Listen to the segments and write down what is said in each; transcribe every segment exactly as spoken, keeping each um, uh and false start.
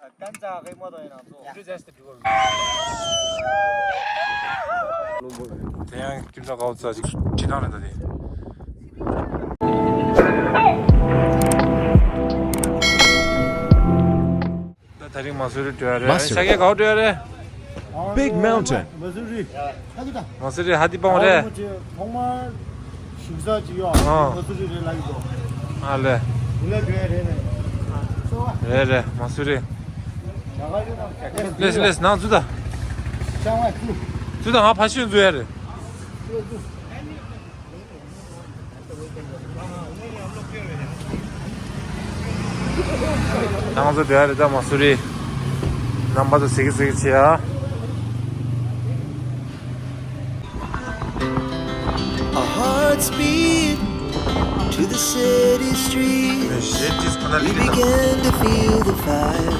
དེ་ཡང་ཁྱིམ་ཚང་ཁ་བ་ཚ་ཞིག་ཁྲི་ནང་རེད་ད་དེ། ད་ད་རིང་མ་སུ་རི་འགྲོ་ཡ་རེད། མ་སུ་རི། ཤ་ཀེ་གའོ་འགྲོ་ཡ་རེད། Big Mountain. མ་སུ་རི། ཧ་ཏི་ད། མ་སུ་རི་ཧ་ཏི་པང་རེད། ཨ་མོ་ཅེ་ཐོག་མར་ཞིང་ས་ཅིག་ཡོད། ཨ། མ་སུ་རི་རེད་ལབ་ཀྱི་འདུག་ཨ་ལེ། དེ་ལ་འགྲོ་ཡ་རེད་ལབ། རེད་རེད་མ་སུ་རི། ལེས་ལེས་ནང་ཚུད་ད། ཚུད་ད་ང་ཕ་ཤུན་འཛུལ་ཡ་རེད། ང་ཚོ་བསྡད་ཡ་རེད་ད་མ་སུ་རི། རྣམ་པ་ཚོ་གཟིགས་གཟིགས་བྱེད་ཨ། Our hearts beat to the city streets. We began to feel the fire.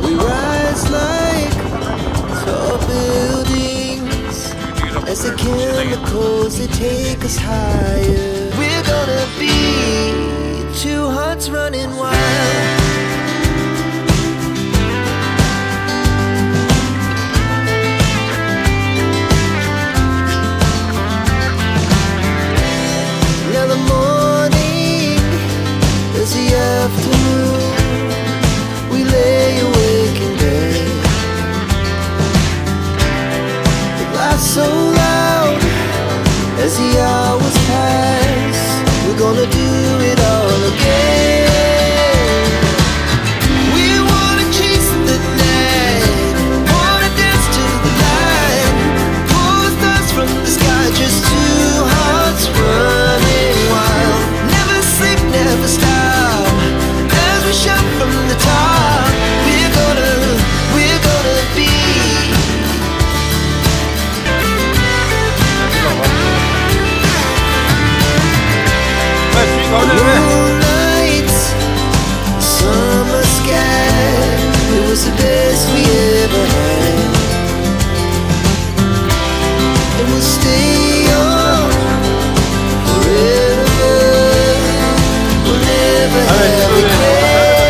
We rise like tall buildings as the chemicals, they take us higher. We're gonna be two hearts running wild. Now the morning is the afternoon. We lay awake in bed. It laughs so loud as the hours pass. We're gonna do it all again. We wanna chase the night, wanna dance to the light. Pull the stars from the sky, just two hearts running wild. Never sleep, never stop. As we shout from the top, we're gonna, we're gonna be. Moonlight, summer sky, it was the best we ever had. And we'll stay young forever. We'll never have regrets.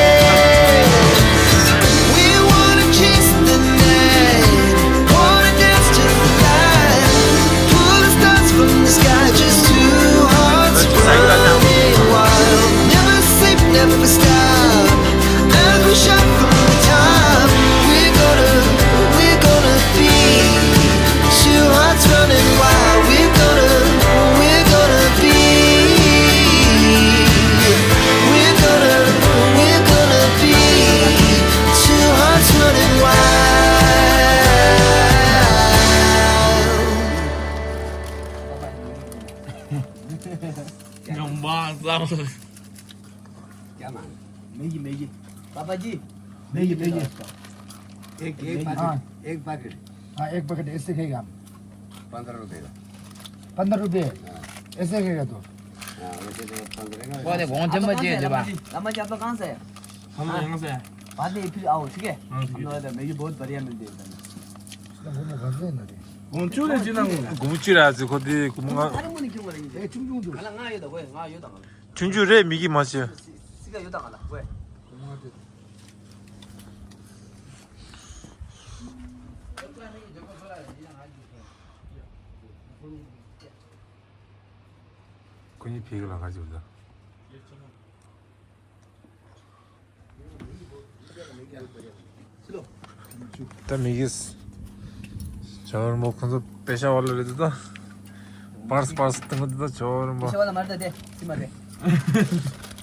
We wanna chase the night, wanna dance to the light. Pull the stars from the sky, just two hearts running wild. Never sleep, never stop. As we shout from the top, we're gonna, we're gonna be two hearts running wild. We're gonna, we're gonna be, we're gonna, we're gonna be two hearts running wild. क्या मांग? Maggi, Maggi. पापा जी। Maggi, Maggi. एक, एक हाँ। पैकेट, एक पैकेट। हाँ, एक पैकेट ऐसे खाएगा हम। पन्द्रह रुपए का। पन्द्रह रुपए? हाँ। ऐसे खाएगा तो? हाँ, वैसे तो पन्द्रह का। वो देखो, कौन चम्मच है, जब आप लोग कहाँ से है? अम्मा जी, अम्मा जी, आप लोग कहाँ से है? हम हाँ। यहाँ से हैं। बाद में फिर आओ, ठीक है? हाँ, ठीक है। हम लोग इधर मैगी बहुत बढ़िया मिलती है इधर। वो ना घर से ना दे। कौन चूर है, जिना वो? गुमचुर है, आज को दे, गुमगा। अरे, मुझे क्यों बोलेंगे? ए, चुम चुम चुम। खाना, ना, ये दो, ना, ये दो। ཆུང་ཆུང་རེད། མི་གི་མ་བྱེད། སི་ཀ་ཡོད་དང་ང་ལ་ཝེ། ཁོ་གཉིས་ཕེབས་ལ་ག་ཅིག་ད། ད་མི་གིས། ཇོ་རིན་པོ་ཁོང་ཚོ་པེ་ཤ་ཝ་ལ་རེད་ད། པར་སི་པར་སི་སྟོན་གི་འདུག་ད་ཇོ་རིན་པོ། པེ་ཤ་ཝ་ལ་མ་རེད་ད་དེ་ཅི་མ་རེད།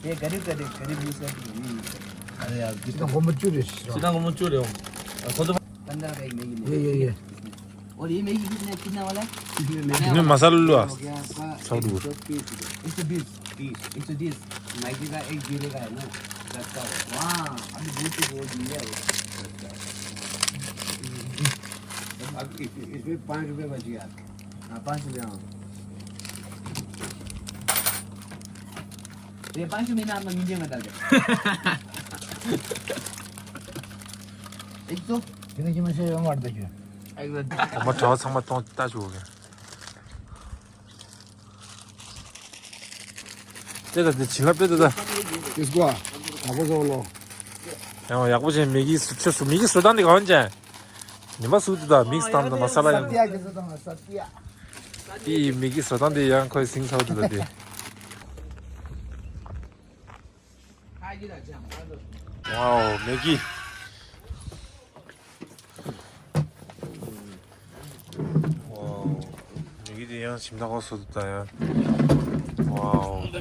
དེ་ག་རེ་ག་རེ་ག་རེ་ཡུ་སི་ཡ་གི་ཡིན། ཨ་རེ་ཡ་ཅི་དང་སྒོར་མོ་བཅུ་རེད་ཤི་རོ། ཅི་དང་སྒོར་མོ་བཅུ་རེད་འོང་། ཁོང་ཚོ། ཀན་ད་ར་གའི་མེ་གི་ནས། ཡེ་ཡེ་ཡེ། और ये मैगी कितने, कितना वाला है? कितने में? कितने मसाला लो आप? हो गया आपका सब एक सौ तीस रुपये। एक सौ बीस। तीस। एक सौ तीस। मैगी का एक जीरे का है ना, दस का है। वाह, अभी बहुत ही बहुत मिल गया। अब इस-, इसमें पाँच रुपये बच गया आपके। हाँ, पाँच रुपये, हाँ। ये पाँच रुपये में आप म्यूजियम में डाल दे। एक तो। कितने की मछली है, मार दे क्यों? एकदम। हम चावल संग में तो ताज हो गया। དེ་ད་དེ་བྱིན་རླབས་དེ་ད་ད། དེ་སྒོ་ཨ། ཡག་པོ་བཟོ་ལོ། ཡང་ཡག་པོ་བྱས། མེ་གི་ཆུ་སུ་མེ་གི་བཟོ་སྟངས་དེ་ག་བ་ཅན། ཉི་མ་སུ་དེ་དང་མིག་སི་དང་དང་མ་ས་ལ་ཡང་། སར་ཏི་ཡ་གི་བཟོ་སྟངས་ལ་སར་ཏི་ཡ། དེ་མེ་གི་བཟོ་སྟངས་དེ་ཡང་ཁོའི་སིང་ཚ་བོ་དེ་དང་དེ། ཝའོ་མེ་གི། ཝའོ། མེ་གི་དེ་ཡང་ཞིམ་ཐག་པ་བཟོ་འདུག་ད་ཡང་། ཝའོ།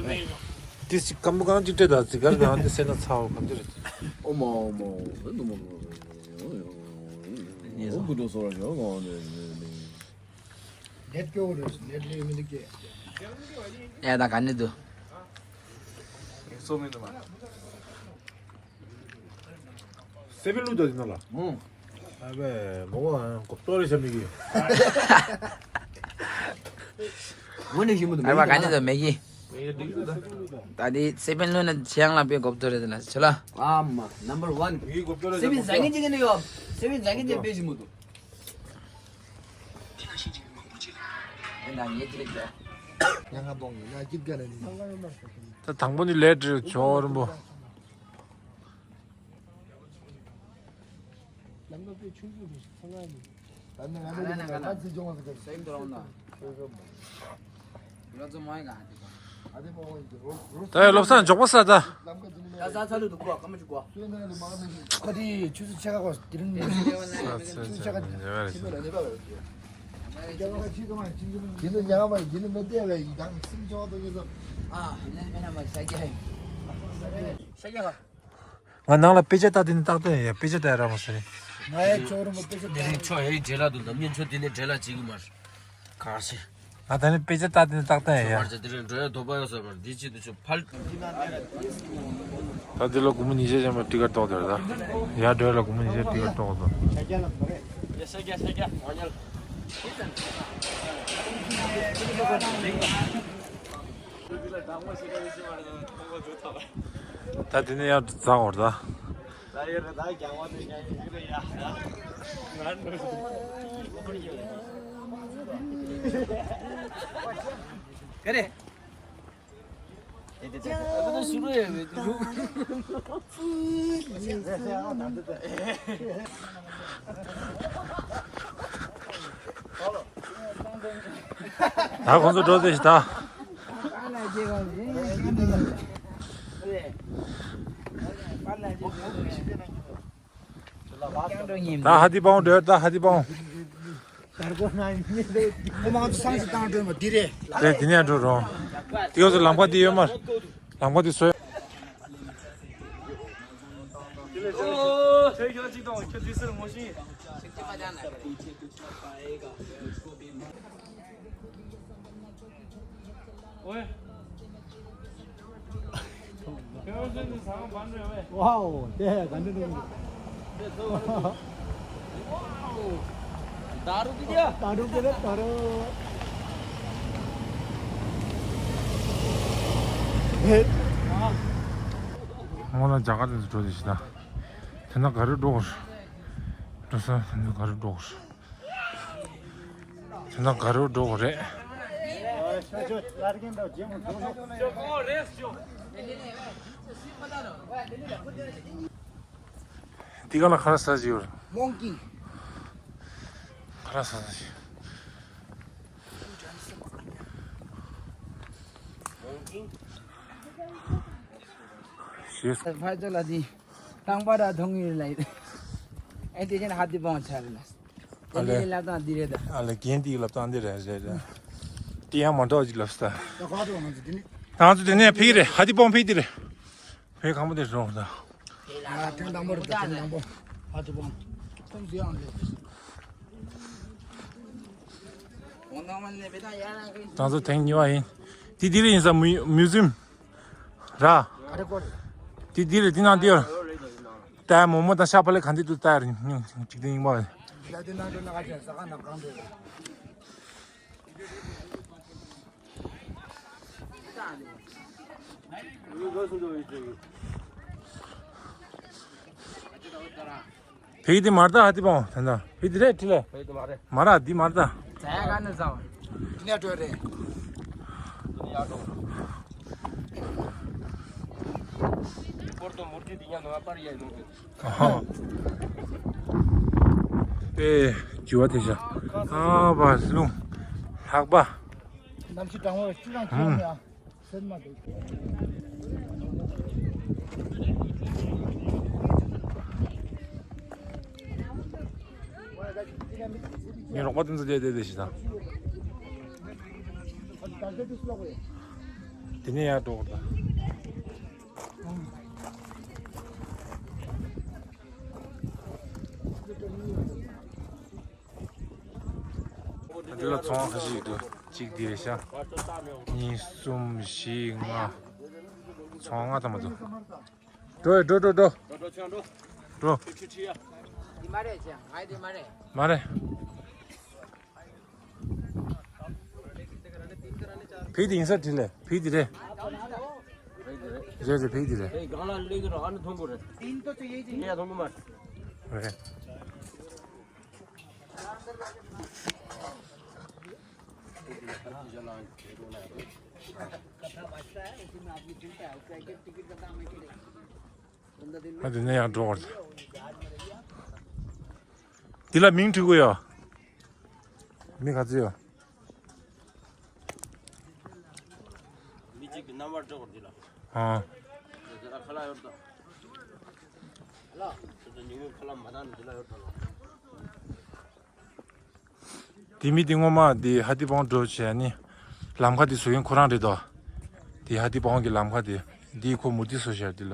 དེ་ཅིག་སྐམ་པོ་གང་ཅིག་སྤྲད་ད་ཟི་གར་དང་དེ་སེ་ན་ཚ་བ་གང་ཅི་རེད། ཨོ་མ་ཨོ་མ་ཨོ་མ་ཨོ་མ་ཨོ་མ་ཨོ་མ་ཨོ་མ་ཨོ་མ་ཨོ་མ་ཨོ་མ་ཨོ་མ་ཨོ་མ་ཨོ་མ་ཨོ་མ་ཨོ་མ་ཨོ་མ་ཨོ་མ་ཨོ་མ་ཨོ་མ་ནེཊ་སྐྱོ་བོ་རེད། ནེཊ་ལས་མི་འདུག་ཀྱེ། ཡ་ད་ག་ནས་འདུག་སོ་མི་འདུག་མ། སེ་བན་ལུ་ད་ཟིན་ན་ལ། ཨུང་། ཨ་བས་མོ་གོ་གོ་ཏོ་རེ་ཤ་མི་གི། ཝ་ནི་ཞིམ་མོ་འདུག་ཨ་བ་ག་ནས་འདུག་མེ་གི། ད་དེ་སེ་བན་ལུ་ན་ཆེ་ཡང་ལ་པའི་གོ་ཏོ་རེ་ཟིན་ན་ཆེ་ལ། ཨ་མ་ནམ་བར་ཝན། མེ་གི་གོ་ཏོ་རེ་སེ་བན་ཟ་ངེ་ཅིག་ནི་ཡོད། སེ་བན་ཟ་ངེ་ཅིག་དཔེ་ཞིམ་མོ་འདུག་ད་དང་པོ་ནི་ལས་འབྲས་ཇོ་རིན་པོ། ད་ཡ་བློ་བཟང་མགྱོགས་པོ་ས་ད། ཁ་དེ་ཆུ་ཚོད་ཕྱེད་ཀ་གོ་དེ་རིང་ནས། ཆུ་ཚོད་ཕྱེད་ཀ་ཆུ་ཚོད་ཕྱེད་ཀ་ཉེ་བ་རེད། ཡིན་ནོ་ཉག་མ་ཡིན་ནོ་མི་བལྟས་བས་ཡིན་དང་སེམས་ཆུང་བ་དོ་ཡོད་ཙམ། ཨ་ནི་མེད་ན་མ་ཤ་རྒྱག་ཤ་རྒྱག་ང་ནང་ལ་དཔེ་ཆ་ལྟ་དེ་ནི་ཏག་ཏག་ཡ། དཔེ་ཆ་ལྟ་ཡ་ར་མ་ཟེར། ང་ཡ་ཅོག་རུ་མ་དཔེ་ཆ་དེ་རིང་ཆོ་ཧེ་རི་འབྲེལ་ལ་འདུག་ལམ་ཉན་ཆོ་དེ་ནས་འབྲེལ་ལ་བྱེད་གི་མ་རེད། ག་རེ་ཟེར། ང་ད་ནི་དཔེ་ཆ་ལྟ་དེ་ནི་ཏག་ཏག་ཡ། ཕར་ཆ་དེ་རིང་འགྲོ་ཡ་དོ་པ་ཡོད་ས་མ་རེད། འདི་ཅི་འདུག་ཆོ་ཕལ། ད་འདི་ལ་སྒོར་མོ་ཉིས་བརྒྱ་ཅན་མ་ཊི་ཀེཊ་གཏོང་དེ་རེད་ད། ཡར་འགྲོ་ཡ་ལ་སྒོར་མོ་ཉིས་བརྒྱ་ཊི་ཀེཊ་གཏོང་དོ། ད་དེ་ནས་ཡར་འཛེག་འོར་ད། ག་རེ། ད་ཁོང་ཚོ་འགྲོ་ཚེ་ཞིག་ད། ད་ཧ་ཏི་པང་འགྲོ་ད་ཧ་ཏི་པང་། ཁོ་མང་ཚོ་སང་ཞིག་བཏང་འགྲོ་མ་འདི་རེད། དེ་དེ་ནས་འགྲོ་རོང་། དེ་ག་ཚོད་ལམ་ཁ་དེ་ཡོད་མ། ལམ་ཁ་དེ་བཟོས། ཝའོ། དེ་ག་འདྲ་འདུག་ད་རུ་དེ་ད་རུ་དེ་ད་རུ། ངོ་ལ་རྒྱ་གར་དེ་ཚོ་འགྲོ་དེ་ཞིག་ད། དེ་ན་ག་རུ་འགྲོ་དགོས། འགྲོ་ས་དེ་ན་ག་རུ་འགྲོ་དགོས། དེ་ན་ག་རུ་འགྲོ་དགོས་རེད། འདི་ག་ལ་ཁ་ས་ཟིག་ཡོད་རེད། མོང་ཀི། ཁ་ས་ཟིག་ཤེས། ཕ་ཚོ་ལ་དེ་རྟག་པར་མཐོང་གི་ལ། ཨེ་དེ་ཅན་ཧ་ཏི་པང་ཆ་རེད་ལ། ཨ་ལེ། དེ་ལ་ལབ་སྟངས་འདི་རེད་ད། ཨ་ལེ་རྒན་དེའི་ལབ་སྟངས་འདི་རེད་རེད་རེད། དེ་ཡང་མ་འདྲ་ཅིག་ལབ་སྟངས། ད་ག་ཚོད་ང་ཚོ་དེ་ནི། ང་ཚོ་དེ་ནས་ཕ་གི་རེད། ཧ་ཏི་པང་ཕ་གི་དེ་རེད། ཕ་གི་ཁང་པ་དེ་རེད་ད། ང་ཐེངས་དང་པོ་རེད་ད། ཐེངས་དང་པོ། ཧ་ཏི་པང་། ཁོང་དེ་ཡང་རེད། ང་ཚོ་ཐེངས་གཉིས་པ་ཡིན། དེ་དེ་རེད་ཡིན་ས་མུ་མིའུ་ཛིམ། ར། ག་རེ་སྐོར། དེ་འདི་རེད་དེ་ནང་འདི་ཡོད། ད་མོ་མོ་དང་ཤ་ཕ་ལེ་ག་འདི་དུ་ད་རེད་ཅིག་དེ་ཡིན་པ། ད་དེ་ནང་འགྲོ་ན་ག་ཅན་ཟ་ཁང་ནང་གང་འདྲ་རེད། ཕ་གི་འདི་མ་རེད་ད། ཧ་ཏི་པང་། ད་ད་ཕ་གི་འདི་རེད་དྲི་ལེ། ཕ་གི་འདི་མ་རེད། མ་རེད་འདི་མ་རེད་ད། ཟ་ཡ་ག་ནས་ཟ་བ། འདི་ནས་འགྲོ་རེད། འདི་ནས་ཡར་འགྲོ། ཨ་ཧ། དཔེ་འགྱུར་བ་དེ་བཞག་ཨ་བ་ལུང་། ལྷགས་པ། གནམ་གཤིས་གྲང་མོ་བཅུ་གྲང་ཁྱེར་ཡོང་ཡ། སེམས་མ་འདུག་ངའི་རོགས་པ་དེ་ཚོ་བསྡད་བསྡད་བསྡད་ཞིག་དང་། དེ་ནས་ཡར་འགྲོ་དགོས་དང་། འདི་ལ་ཚོང་ཁ་ཤས་ཤིག་འདུག་གཅིག་འདི་རེད་ཤག་གཉིས་གསུམ་བཞི་ལྔ། ཚོང་ལྔ་ཐམ་པ་འདུག་འགྲོ་ཡ་འགྲོ་འགྲོ་འགྲོ། འགྲོ། འདི་མ་རེད་ཅེ། ང་འདི་མ་རེད། མ་རེད། བི་དེ་ཡིན་ས་དྲིས་ལས་བི་དེ་རེད། རེད་རེད་བི་དེ་རེད། རེད། ཨ་དེ་ནས་ཡང་འགྲོ་བར། འདི་ལ་མིང་བྲིས་དགོས་ཡ། མི་ག་ཚོད་ཡོད། མི་གཅིག་གི་རྣམ་པར་འགྲོ་བར་འདི་ལ། ཨ། འདི་ལ་ཁ་ལག་ཡོད་དོ། ཁ་ལག་ཁ་ལག་མ་བཏང་ནི་འདི་ལ་ཡོད་དོ། དེ་མི་དེ་ངོ་མ་དེ་ཧ་ཏི་པང་འགྲོ་བྱས་ནི། ལམ་ཁ་དེ་བཟོ་མཁན་ཁོ་རང་རེད་དོ། དེ་ཧ་ཏི་པང་གི་ལམ་ཁ་དེ། འདི་ཁོ་མུ་ཏི་བཟོ་བྱས་དེ་ལ།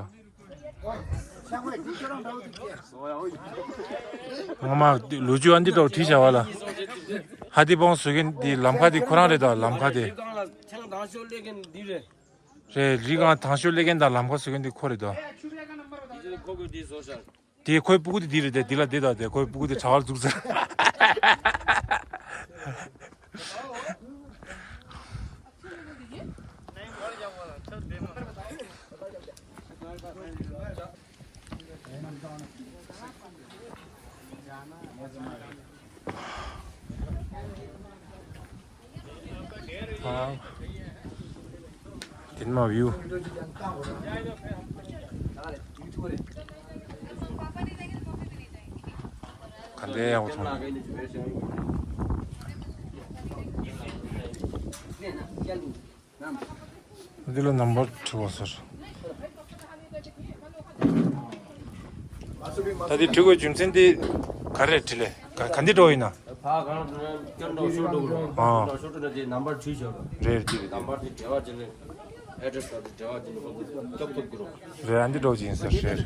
ངོ་མ་ལོ་རྒྱུས་ཨ་འདི་འདྲ་བྲིས་བྱ་བ་ལ། ཧ་ཏི་པང་བཟོ་མཁན་དེ་ལམ་ཁ་དེ་ཁོ་རང་རེད་དོ་ལམ་ཁ་དེ། ཆང་དང་ཤོ་ལེ་མཁན་འདི་རེད། རེད། རི་སྒང་དང་ཤོ་ལེ་མཁན་དང་ལམ་ཁ་བཟོ་མཁན་དེ་ཁོ་རེད་དོ། དེ་ཁོ་གིས་དེ་བཟོ་བྱས། དེ་ཁོའི་སྤུ་གུ་དེ་འདི་རེད་དེ་འདི་ལ་བསྡད་དང་དེ་ཁོའི་སྤུ་གུ་དེ་གྲྭ་པར་བཙུགས་ཚར། ཨ། དེ་ནས་མར་བིའུ། ག་འདྲའི་ཡག་པོ་མཐོང་། འདི་ལ་ནམ་བར་བྲིས་པ་ཟེར། ད་འདི་བྲིས་དགོས་རྒྱུ་མཚན་འདི་ག་རེ་བྲིས་ལེ། ག་ག་འདི་འགྲོ་ཡིན་ན། ཕ་གང་ལ་འགྲོ་ན་སྐྱོན་འགྲོ་ཤོར་འགྲོ་གི་རེད། ཨ། ཤོར་འགྲོ་ན་དེ་ནམ་བར་བྲིས་ཆོག་གི། རེད་འདི་རེད། ནམ་བར་དེ་འབྲེལ་བ་བྱེད་ལེ། ཨེ་ཌི་རེ་སི་དང་འབྲེལ་བ་བྱེད་ལེ་ཁོང་ཚོ་སྐྱོབ་ཐུབ་ཀྱི་རེད། རེད། ཨ་འདི་འགྲོ་གི་ཡིན་ཟེར་རེད།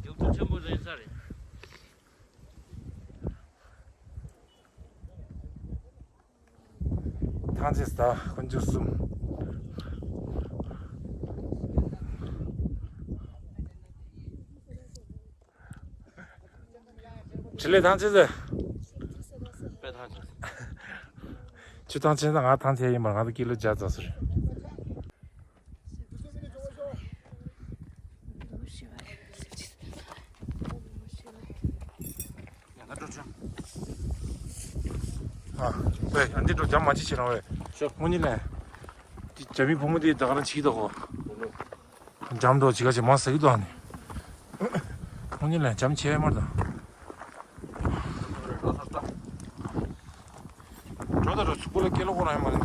རྒྱུག་ཆེན་པོ་རེད་ས་རེད། ཐང་ཆེན་ས་དཀོན་མཆོག་གསུམ། དྲིན་ལས་ཐང་ཆེན་ཟེར། དཔེ་ཐང་ཆེན། ཁྱོད་ཐང་ཆེན་ད་ང་ཐང་ཆེན་ཡིན་པར་ང་ད་ཀི་ལོ་བརྒྱ་ཙམ་ཟེར། ཨ། ཝེ། ཨ་འདི་འགྲོ་རྒྱ་མ་ཅི་བྱེད་རང་ཝེ། ཤོ། དངོས་གཉིས་ལན། འདི་རྒྱ་མི་བུ་མོ་དེ་ད་ག་རང་བྱིས་དོ་གོ། འཇམ་འགྲོ་ཅི་ག་ཅི་མ་ཟ་གི་འདུག་ཨ་ནི། དངོས་གཉིས་ལན་འཇམ་ཆེ་མར་དང་། འགྲོ་ད་འགྲོ་ཚུགས་པོ་ལ་སྐད་ལོ་ཁོ་རང་ཡོད་མ་རེད།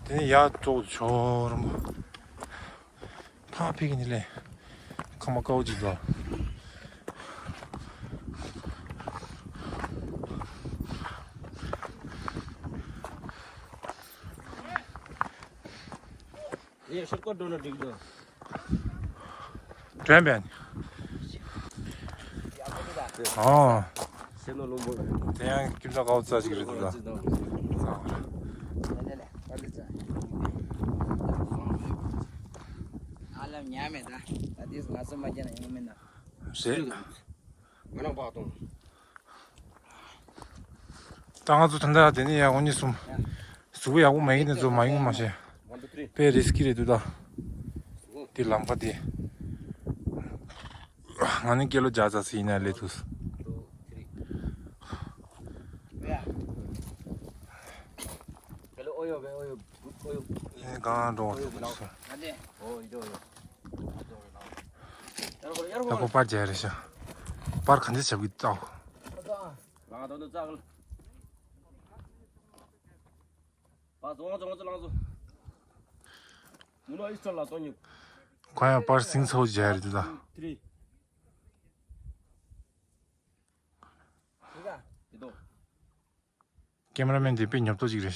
དེ་ནས་ཡར་ཙོག་ཆོར་མོ། ཕ་ཕི་གི་ནི་ལེ། ཁ་མ་ཀའོ་ཅིག་དོ། ཡེ་ཤོག་ཀོ་འགྲོ་ན་འགྲིག་འདུག་དྲན་པས། ཨོ། སེམས་ནང་རླུང་བུ། དེ་ཡང་ཁྱིམ་ཚང་ཀའོ་ཙ་ཅིག་རེད་འདུག་ད། ཙི་ཙི་ཙི། ལེ་ལེ་ལེ་ལེ། ཨ་ལམ་ཉམས་མེད་ད། ད་དེས་ང་ཚོ་མ་རྒྱ་ན་ཡོང་མེད་ན། རེད། ང་རང་པག་གཏོང་། ད་ང་ཚོ་ད་ལྟ་དེ་ནས་ཡར་འོང་གཉིས་གསུམ། གཟུགས་པོ་ཡག་པོ་མ་ཡིན་ནས་ཚོ་མ་ཡོང་མ་ཤེས། དཔེ་རིས་ཀི་རེད་འདུག་ད། དེ་ལམ་ཁ་དེ། ང་ནི་སྐྱེ་ལོ་བརྒྱ་ཙམ་ཞིག་ཡིན་ན་སླེབས་ཐུབ། ཨེ་གང་འགྲོ་བ་འགྲོ་དགོས་ཤག་ད་ཁོ་པར་རྒྱག་རེད་ཤག་པར་ག་འདྲ་བྱ་གི་ལྟ། ཁོ་ཡང་པར་སིང་ཚོ་རྒྱག་རེད་འདུག་ད། ཀེ་མ་ར་མེན་དེ་དཔེ་ཉོབ་ཏོ་ཅིག་རེད།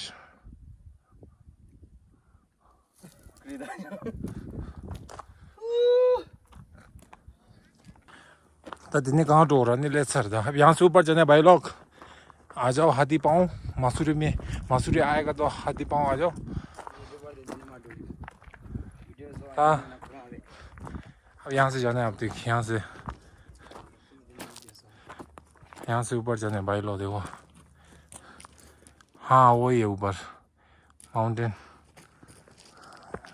ད་དེ་ནས་གང་འགྲོ་ར་ནི་ལས་ཚར་ད་ཡང་སུ་པར་ཅ་ནས་བའི་ལོག་ཨ་ཇའོ་ཧ་ཏི་པའོ། མ་སུ་རི་མི་མ་སུ་རི་ཨའི་ག་དོ་ཧ་ཏི་པའོ་ཨ་ཇའོ། ད་ཡང་སུ་ཇ་ནས་ཨབ་ཏིག་ཡང་སུ། यहाँ से ऊपर जाने भाई लोग, देखो। हाँ, वही है ऊपर, माउंटेन।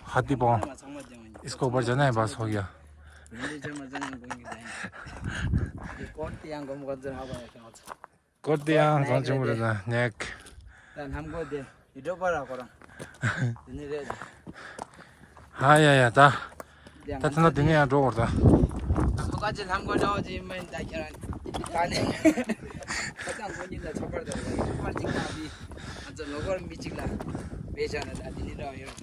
हाथी पाँव। इसको ऊपर जाना है, बस हो गया। कोर्ट यहाँ कौन चुम रहा था, नेक। हमको दे। ཡིད་སྒྲོག་པ་ར་ཁོ་རང་། དེ་ནི་རེད། ཧ་ཡ་ཡ་ད། ད་ད་ན་དེ་ནི་ཡང་འགྲོ་བར་ད། ཁོ་ཀ་ཅི་ལྷམ་གོ་འདྲ་བ་ཅི་མིན་ད་ཁྱེད་རང་། ད་ནི། ཁ་སང་ཁོ་གཉིས་ལ་ཆོག་པར་ད་ཆོག་པར་ཅིག་ད་དེ། ང་ཚོ་ལོ་གོར་མི་གཅིག་ལ། བེ་ཤ་ན་ད་དེ་ནི་འདྲ་བ་ཡོད།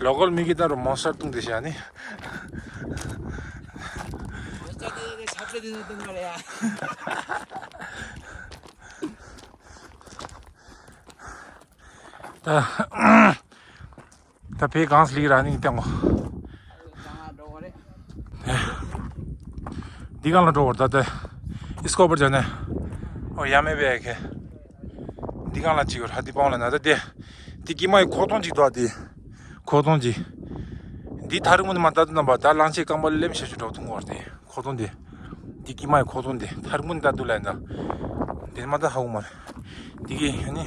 ལོ་གོར་མི་གི་ད་རུ་མོ་སར་བཏུང་དེ་བྱ་ནི། མོ་སར་དེ་དེ་ཆབ་དེ་དེ་བཏུང་མ་རེད་ཡ། ད་ད་ཕའི་གངས་ལིག་ར་ནི་སྟེང་ངོ་། འདི་གང་ལ་འགྲོ་བར་ད་ལྟ་ཨི་སྐོ་པར་བྱ་ནས། ཨོ་ཡ་མེ་བེ་ཁེ། འདི་གང་ལ་ཅིག་ཡོད་ཧ་དི་པང་ལ་ན་ད་དེ། དེ་ཀི་མ་ཡི་ཁོག་སྟོང་ཅིག་འདུག་དེ། ཁོག་སྟོང་ཅིག་འདི་ཐ་རི་མུ་ནི་མ་ད་དུ་ན་པ་ད་གླང་ཆེ་རྐང་པ་ལེམ་ཤ་ཤུ་འགྲོ་ཐུང་བར་དེ། ཁོ་ཐོང་དེ། འདི་ཀི་མ་ཡི་ཁོ་ཐོང་དེ། ཐར་མུན་ད་དུ་ལ་ཡིན་ད། དེ་མ་ད་ཧ་གོ་མ་རེད། འདི་གི་ཧ་ནི།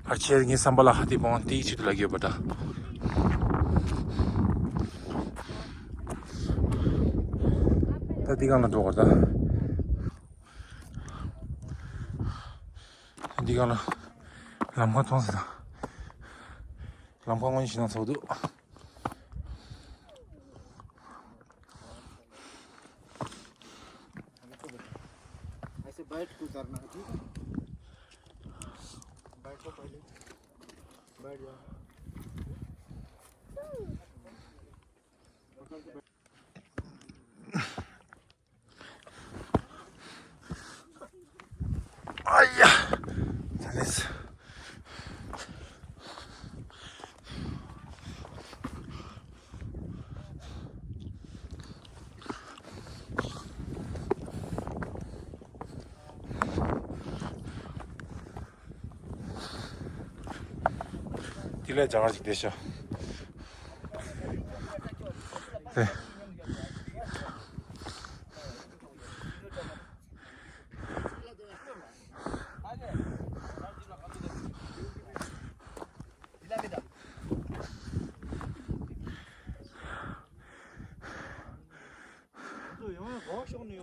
ཕར་ཆེར་ངའི་བསམ་པ་ལ་ཧ་དེ་པང་དེ་ཡི་ཆེད་དུ་ལ་གྱོད་པ་ད། ད་འདི་གང་ལ་འགྲོ་གར་ད། འདི་གང་ལ། ལམ་ཁ་མཐོང་ཟེར་ད། ལམ་ཁ་སྔོན་ཞིག་ན་ཚོགས་འདུག ऐसे बैठ के उतरना है, ठीक है? बैठो पहले, बैठ जाओ। ཨ་ཡ། ད་ལེས། དེ་ལས་ཅང་ཅིག་བསྡད་ཤག་དེ།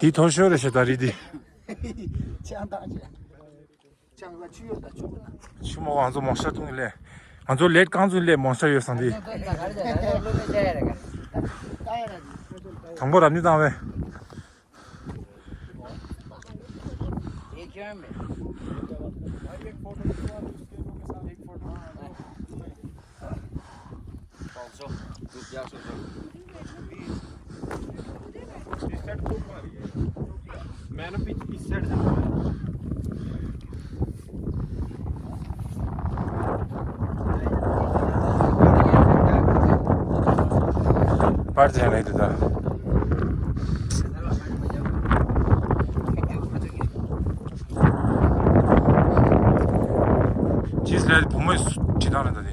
འདི་མཐོ་ཤོས་རེད་ཤག་ད་རེས་འདི། ཆང་བཏང་བྱས། ཆང་ལ་ཆུ་ཡོད་ད་ཆུ་བོ་ན། ཆུ་མོ་ང་ཚོ་མོ་ཤ་བཏུང་ལས། ང་ཚོ་ལེད་རྐང་ཚོ་ལས་མོ་ཤ་ཡོད་སང་འདི། དང་པོ་རབ་ནི་བཏང་བས། पाँच सौ रुपया, सौ सौ। मैंने पीछे इस साइड से པར་ཅན་ལས་དེ་ད། ཅིས་ལས་བུ་མོས་ཅི་དང་ལས་ད་དེ།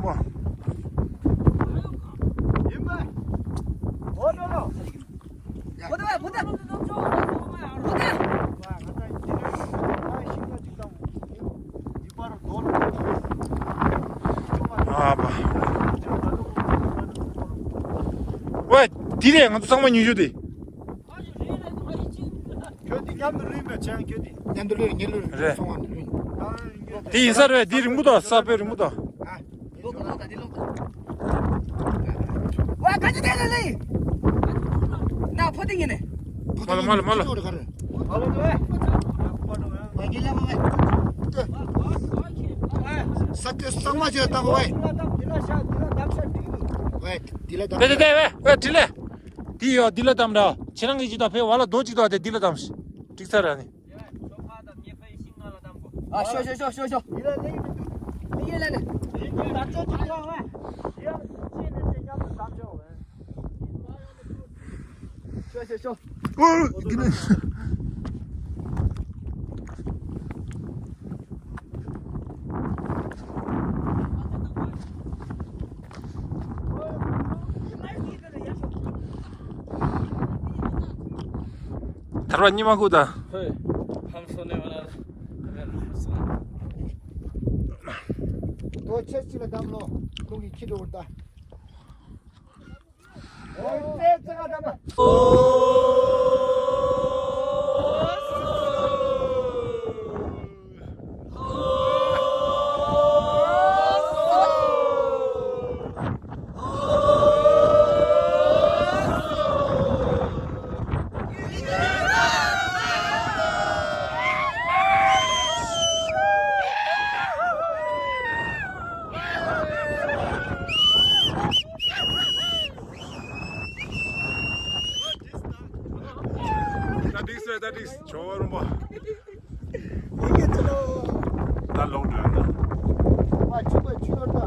རིང་པོ། ཡིན་པས། འོ་ནོ་ནོ། བུ་དེ་བུ་དེ། བུ་དེ། ཨ་པ། ཝེ། དེ་རེད། ང་ཚོ་ཚང་མ་ཉུང་ཤོས་དེ། ཁྱོད་དེ་མཉམ་དུ་ལུས་མེད་ཅང་ཁྱོད་དེ། མཉམ་དུ་ལུས་ངེད་ལུས་རེད། སོང་བ་དུ་ལུས། དེ་ཡིན་ས་རེད། དེ་རིང་པོ་དང་ས་དཔེ་རིང་པོ་དང་། ཨ། ལོག་དང་ལོག་དང་དེ་ལོག་དང་། ཝ་ག་ཅི་དེ་ལ་ལི། ན་ཕོ་དེ་ངེད་ནས། མ་ལ་མ་ལ་མ་ལ། ས་དེ་གཙང་མ་ཅིག་ལ་བཏང་གོ་ཝེ། ཝེ་དེ་ལ་བཏང་། དེ་དེ་དེ་ཝེ་ཝེ་དྲི་ལེ། དེ་ཡོད་འདི་ལ་བཏང་ར། ཁྱེད་རང་གིས་ཅི་ད་ཕེ་བ་ལ་རྡོ་ཅིག་ད་དེ་འདི་ལ་བཏང་ཞིག་འགྲིག་ཚར་ར་ནི། ཨ་ཤོ་ཤོ་ཤོ་ཤོ་ཤོ། ཡིན་ལ་ནི། ཡིན་ལ་ནི། ཤོ་ཤོ་ཤོ། ཨོ། དེ་ནི། ཐར་པ་ཉི་མ་ཁུ་ད། ཧོས། ཕམ་སོ་ནེ་བ་ལ། རྡོ་ཆེ་ཅིག་ལ་བསྡམས་ལོ། ཁོང་གིས་ཁྱི་འགྲོ་བར་ད། ད་འགྲིག་སོང་། ད་འགྲིག་སོང་། ཇོ་བོ་རིན་པོ། ད་ལོག་འགྲོ་ཡ་ན། ཨ་ཆུ་པ་ཆུ་ཡོད་ད།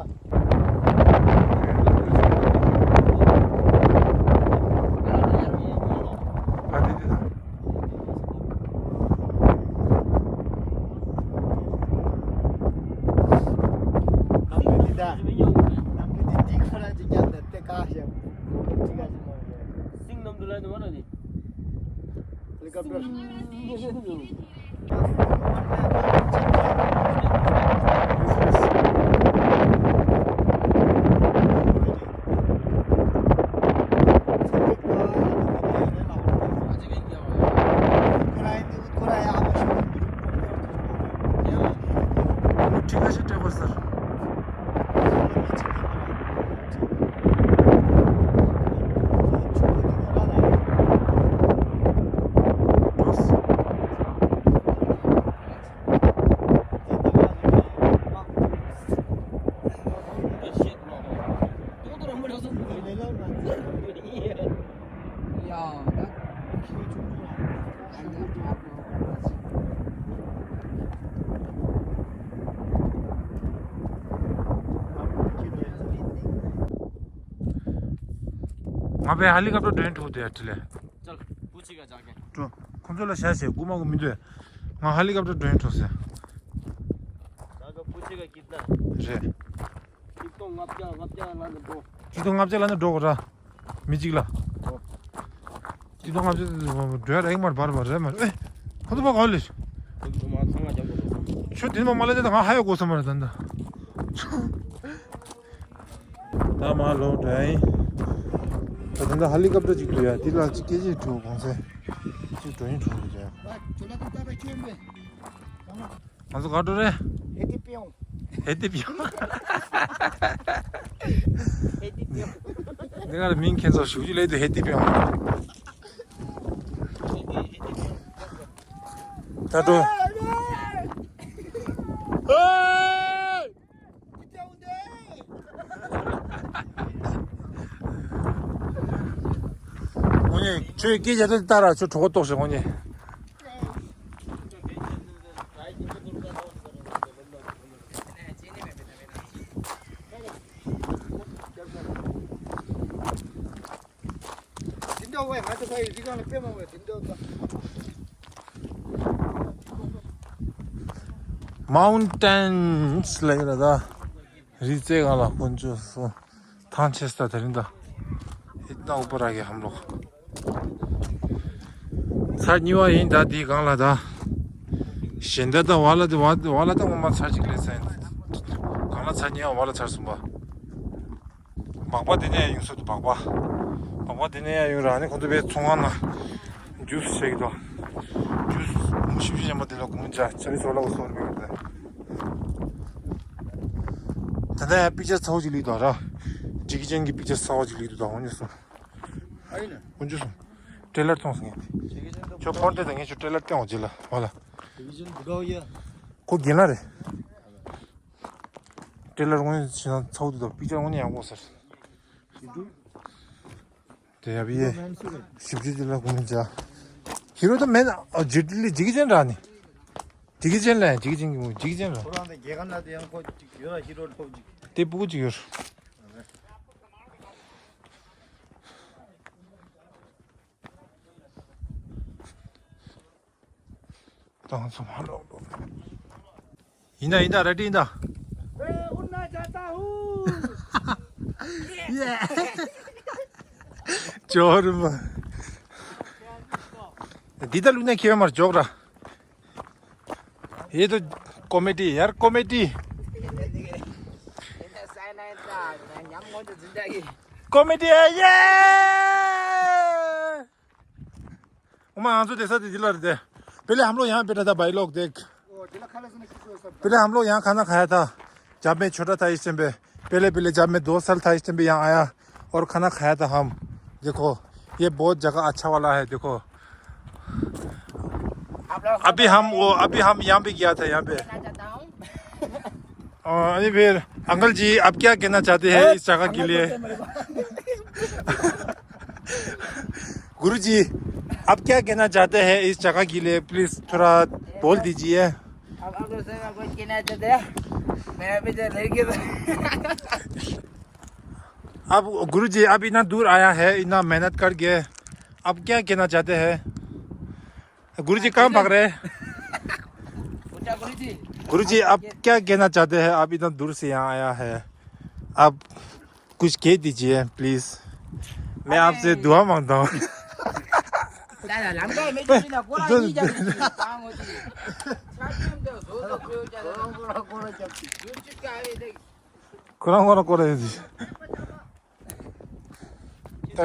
हेलीकॉप्टर। ང་པའི་ཧེ་ལི་ཀོབ་ཊར་ཌོན་ཐུག་དེ་ཡ་ཁྲི་ལེ། चल, पूछेगा जाके। འགྲོ། ཁོང་ཚོ་ལ་བཤད་བྱས་སྒུག་མ་དགོས་མི་འདུག་ང་ཧེ་ལི་ཀོབ་ཊར་ཌོན་ཐུག་ཟེར། जाके पूछेगा कितना है? རེད། ཆིག་སྟོང་ལྔ་བརྒྱ་ལྔ་བརྒྱ་ལ་ནི་འགྲོ། ཆིག་སྟོང་ལྔ་བརྒྱ་ལ་ནི་འགྲོ་དགོས་ར། མི་གཅིག་ལ། འགྲོ། ཆིག་སྟོང་ལྔ་བརྒྱ་འགྲོ་ཡ་རེད་མར་བར་བར་རེད་མར། ཨེ། ཁོང་ཚོ་ཕ་ག་ལེ། ཁྱོད་དེ་མ་མ་ལ་དེ་ང་ཧ་ཡ་གོ་ས་མ་རེད་ད་འདི། ད་མ་ལོ་འདྲ་ཡིན། ད་ད་ལྟ་ཧེ་ལི་ཀོབ་ཊར་ཅིག་འདུག་ཡ། དེ་ལ་ཅིག་སྐད་ཆ་དྲིས་གོང་ཚེ། ཅིག་འགྲོ་ཡིན་འགྲོ་གི་རེད། ང་ཚོ་ག་འགྲོ་རེད། ཧེ་ཏི་པིའོ། ཧེ་ཏི་པིའོ། ཧེ་ཏི་པིའོ། འདི་ག་ལ་མིང་ཁྱེད་ཚོ་ཞུ་རྒྱུ་ལས་དུ་ཧེ་ཏི་པིའོ། ད་འགྲོ། དངོས་གནས་ཁྱོད་སྐད་ཆ་དེ་ལྟ་ར། ཁྱོད་གྲོད་ཁོག་ལྟོགས་ཤིག་དངོས་གནས། དེ་འདྲ་བས་ང་ཚོ་ཕ་ཡི་རི་སྒང་ལ་དཔེ་མང་བས་དེ་འདྲ་ད། माउंटेन्स ལབ་ཀྱི་རེད་ད། རི་རྩེ་སྒང་ལ་དཀོན་མཆོག་གསུམ། ཐང་ཆད་ས་དེ་རིང་ད། इतना ऊपर आ गया हम लोग। ཚར་གཉིས་པ་ཡིན་ད་འདིའི་སྒང་ལ་ད། གཞན་དག་ད་བ་ལ་དེ་བ་བ་ལ་ད་ངོ་མ་ཚར་གཅིག་ལས་ཚར་ཡིན། སྒང་ལ་ཚར་གཉིས་པ་བ་ལ་ཚར་གསུམ་པ། སྦག་སྦག་དེ་ནས་ཡོང་ས་འདུག་སྦག་སྦག་སྦག་སྦག་དེ་ནས་ཡོང་ར་ནི་ཁོ་ཚོ་བའི་ཚོང་ཁང་ན་ཇུས་བྱེད་ཀྱི་འདུག་ཇུས་མོ་ཞིབ་ཞིབ་ཡན་པ་དེ་ལ་གོང་ཇ་ཆ་རི་ཚོ་ལ་གོ་སོར་མི་ཡོད་དེ། ད་ལྟ་ཡང་པིག་ཅར་ཚ་བོ་ཅིག་ལུས་འདུག་ར། ཇེ་ཀི་ཅན་གྱི་པིག་ཅར་ཚ་བོ་ཅིག་ལུས་འདུག་ད་འོ་ཉོ་སོང་། ཨ་ཡིན་ན། འོ་ཉོ་སོང་། ཊེ་ལར་ཐོངས་ངས། ཇེ་ཀི་ཅན་ད་ཁྱོད་ཕོར་དེ་དང་ངས་ཁྱོད་ཊེ་ལར་སྟོན་འོ་ཇེ་ལ་བ་ལ། ཇེ་ཀི་ཅན་བུ་གའོ་ཡ། ཁོ་རྒན་ལགས་རེད། ཊེ་ལར་དངོས་གནས་བྱས་ན་ཚ་བོ་འདུག་པིག་ཅར་དངོས་གནས་ཡག་པོ་ཟེར། དེ་ཡབ་ཡེ། ཞིབ་འཇུག་དེ་ལ་དགོངས་འཇགས། ཧི་རོ་ད་མེན་ཨ་ཇི་ལི་ཇི་གི་ཅན་ར་ནི། ཇི་གི་ཅན་ལ་ཇི་གི་ཅན་གི་མོ་ཇི་གི་ཅན་ར། ཁོ་རང་དེ་རྒྱལ་ཁབ་ན་དེ་ཡང་ཁོ་ཅིག་ཡོད་ལ་ཧི་རོ་ཐོབ་ཅིག་དེ་སྤུ་གུ་ཅིག་ཡོད། ད་ང་ཚོ་མར་ལོག་ལོག་ཡིན་ད་ཡིན་ད་ར་ཏི་ཡིན་ད། मैं उड़ना चाहता हूँ। ཡེ། ཇོ་རུ་མ། འདི་ད་ལུག་ནས་ཁྱེར་མར་འཇོག་ར། ये तो कॉमेडी यार, कॉमेडी। कॉमेडी है ये। उमा, आंसू जैसा दिला रहे थे। पहले हम लोग यहाँ बैठा था भाई लोग, देख। पहले हम लोग यहाँ खाना खाया था, जब मैं छोटा था इस टाइम पे। पहले पहले जब मैं दो साल था इस टाइम पे यहाँ आया और खाना खाया था हम। देखो, ये बहुत जगह अच्छा वाला है। देखो, अभी हम वो अभी हम यहाँ पे गया था, यहाँ पे। अ, अरे फिर अंकल जी, आप क्या कहना चाहते हैं इस जगह के लिए? गुरु जी, आप क्या कहना चाहते हैं इस जगह के लिए? प्लीज थोड़ा बोल दीजिए। अब आप लोग से मैं कुछ कहना चाहते हैं? मैं अभी तो लड़के अब गुरु जी, आप इतना दूर आया है, इतना मेहनत करके, आप क्या कहना चाहते हैं? गुरु जी, कहाँ भाग रहे हैं? पूछा गुरु जी। गुरु जी, आप क्या कहना चाहते हैं? आप इतना दूर से यहाँ आया है, आप कुछ कह दीजिए प्लीज। मैं आपसे दुआ मांगता हूँ। ད་ལམ་ཁ་མེད་ཅིག་ན་ཁོ་རང་གཉིས་རྒྱབ་ཀྱི་ཅིག་ད་ངོ་ཅིག་ཆ་མཉམ་དུ་བཟོ་བཟོ་བཟོ་བྱ་ད་ཁོ་རང་ཁོ་རང་རྒྱབ་ཀྱི་ཡུལ་ཅིག་ཀ་ཨེ་དེ། ཁོ་རང་ཁོ་རང་སྐོར་ར་ཡོད་ཟིག་ད།